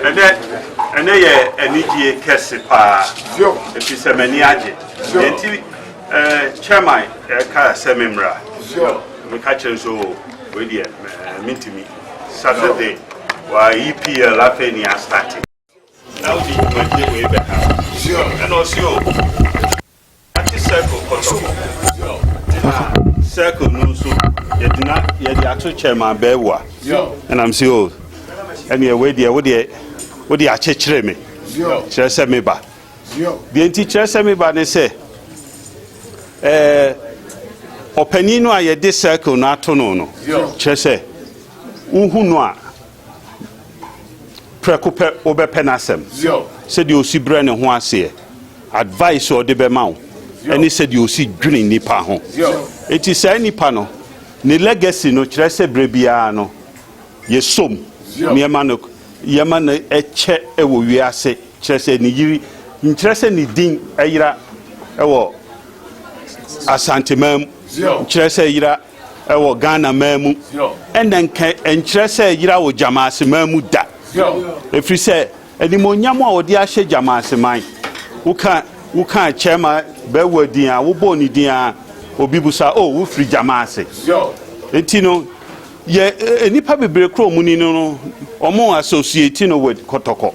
Ɛnɛ ɛnɛ yɛ anigye kɛse paa ɛfiri sɛ m'ani agye. Nti chairman ɛka sɛ me mmra, meka kyerɛ nso wei deɛ mentumi. Saturday wa EPL afei ne astart na wode dwumadie wei bɛka, ɛna ɔse o ate circle Kɔtɔkɔ na circle no nso yɛde na yɛde ato chairman Bɛɛwa, ɛnam sɛ o ɛneɛ wei deɛ wodeɛ wode akyekyere me kyerɛ sɛ meba deɛ. Nti kyerɛ sɛ meba ne sɛ ɔpanin no a yɛde circle no ato no, kyerɛ sɛ wohu no a, prɛko pɛ wobɛpɛ n'asɛm, sɛdeɛ osi brɛ ne ho aseɛ, advice a ɔde bɛma wo, ɛne sɛdeɛ osi dwene nipa ho. Eti saa nipa no ne legacy no kyerɛ sɛ berɛ biara no yɛsom nneɛma no, yɛma no ɛkyɛ ɛwɔ wiase, kyerɛ sɛ ne yiri nkyerɛ sɛ ne din ɛyera ɛwɔ Asanteman mu, nkyerɛ sɛ yera ɛwɔ Ghana man mu, ɛna nka nkyerɛ sɛ yera wɔ Gyamaaseman mu da, ɛfiri sɛ animonyam a wɔde ahyɛ Gyamaaseman, woka chairman Bɛwɔ din a wobɔɔ ne din a, obi busa o wofiri Gyamaase. Nti no yɛ nnipa bebree kuro mu ni no, ɔmo associate no with Kɔtɔkɔ,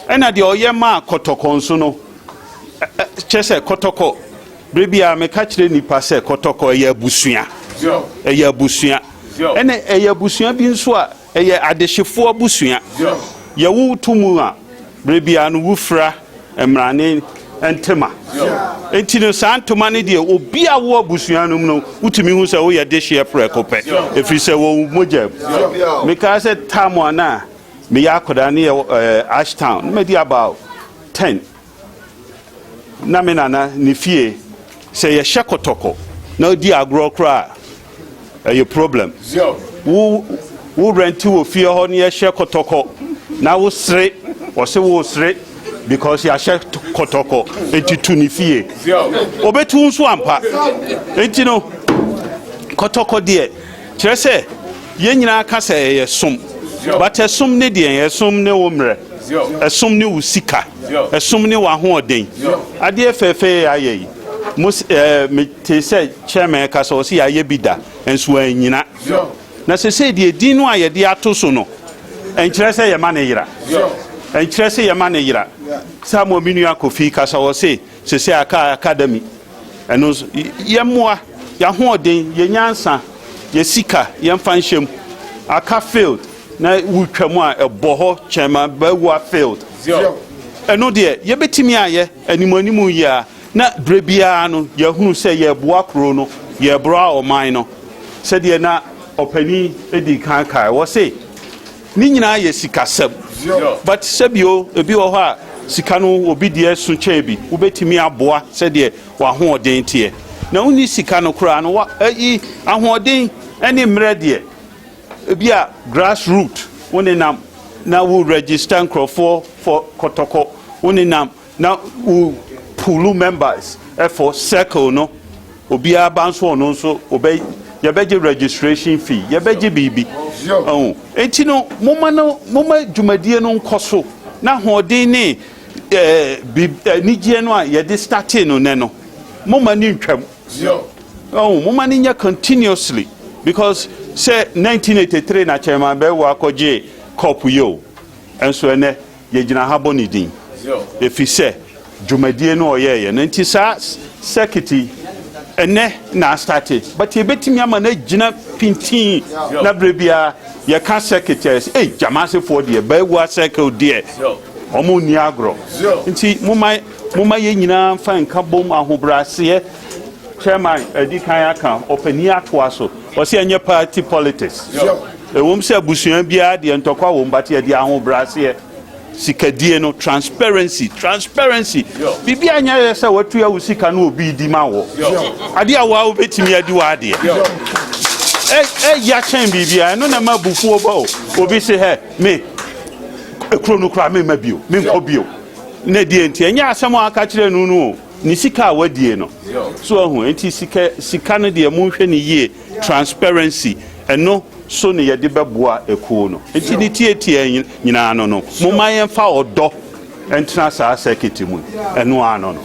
ɛna deɛ ɔyɛ maa Kɔtɔkɔ nso no kyerɛ sɛ Kɔtɔkɔ bere biara meka kyerɛ nipa sɛ Kɔtɔkɔ ɛyɛ abusua, ɛyɛ abusua, ɛna ɛyɛ abusua bi nso a ɛyɛ adehyefoɔ abusua. Yɛwo to mu a, bere biara no wofira mmarane ntoma, nti no saa ntoma no deɛ, obi a wo abusua no mu no wotumi hu sɛ woyɛ dehyeɛ prɛko pɛ, ɛfiri sɛ wɔ mogya mu. Mekaa sɛ tam a na meyɛ akwadaa ne yɛ Ashtown ne madi about 10 na me nana ne fie sɛ yɛhyɛ Kɔtɔkɔ na odi agorɔ koraa a, ɛyɛ problem. Wo rent wɔ fie hɔ ne yɛhyɛ Kɔtɔkɔ na wo sere, ɔse wo sere because yɛahyɛ Kɔtɔkɔ, enti tu ne fie obɛtu nso ampa. Enti no Kɔtɔkɔ deɛ, kyerɛ sɛ yɛn nyinaa ka sɛ ɛyɛ som, but ɛsom ne deɛ, ɛsom ne wo mmerɛ, ɛsom ne wo sika, ɛsom ne w'ahoɔden. Adeɛ fɛɛfɛ yɛ ayɛ yi mo mete sɛ chairman ka sɛ ɔsɛ yɛayɛ bi da nso anyina na sɛsɛ deɛ din no a yɛde ato so no ɛnkyerɛ sɛ yɛma ne yera, ɛnkyerɛ sɛ yɛma ne yera. Saa mo mi nua Kofi kasa, wɔ se sɛsɛ aka academy, ɛno nso yɛmmoa yɛahoɔden, yɛ nyansa, yɛ sika, yɛmfa nhyɛm. Aka field na wotwa mu a ɛbɔ hɔ, chairman Bɛwua field, ɛno deɛ yɛbɛtumi ayɛ animu animu yi a, na berɛ biara no yɛhunu sɛ yɛboa kuro no, yɛboa ɔman no. Sɛdeɛ na ɔpanin di kan kae, wɔ se ne nyinaa yɛ sikasɛm, but sɛbio ebi wɔ hɔ a sika no obi deɛ so kyɛn bi, wobɛtumi aboa sɛdeɛ w'ahoɔden teɛ, na wonni sika no koraa no wa ɛyi ahoɔden ne mmerɛ deɛ, ebi a grass root wo nenam na wo register nkurɔfoɔ for Kɔtɔkɔ, wo nenam na wo pull members for circle no, obiara ba nso ɔno nso ɔbɛ yɛbɛgye registration fee, yɛbɛgye biribi ɔho. Eti no moma no, moma dwumadie no nkɔ so na ahoɔden ne bi anigyeɛ no a yɛde startee no nɛ no, moma ne ntwam ɔho, moma ne nyɛ continuously, because sɛ 1983 na chairman Bɛwo akɔgye cup yi o, ɛnso ɛnɛ yɛgyina ha bɔ ne din, ɛfiri sɛ dwumadie no ɔyɛɛyɛ no. Nti saa circuit yi ɛnɛ na astart, but yɛbɛtumi ama no agyina pintin na berɛ biara yɛka circuit a, yɛsɛ ei Gyamaasefoɔ deɛ, Bɛɛwua circle deɛ, ɔmo nni agorɔ. Nti moma yɛn nyinaa mfa nka bom ahobrɛaseɛ. Chairman adi kan aka, ɔpanin atoa so, ɔsɛ ɛnyɛ party politics. Ɛwom sɛ abusua biara deɛ ntɔkwa wɔ mu, but yɛde ahobrɛaseɛ, sikadie no, transparency, transparency, biribi a nyɛ yɛ sɛ watua wo sika no, obi di ma wɔ adeɛ a waa wobɛtumi adi wɔ adeɛ ɛya kyɛn biribi a ɛno na ma abufuo ba o. Obi se hɛ me ekuro no koraa, memma bio, menkɔ bio, na deɛ nti ɛnyɛ asɛm a aka kyerɛ no o. Ne sika a wadie no. So ahu, enti sika sika no deɛ monhwɛ no yie, transparency, ɛno so ne yɛde bɛboa ekuo no. Enti ne tietie nyinaa no no, momma yɛmfa ɔdɔ ntena saa circuit mu, ɛno ara no no.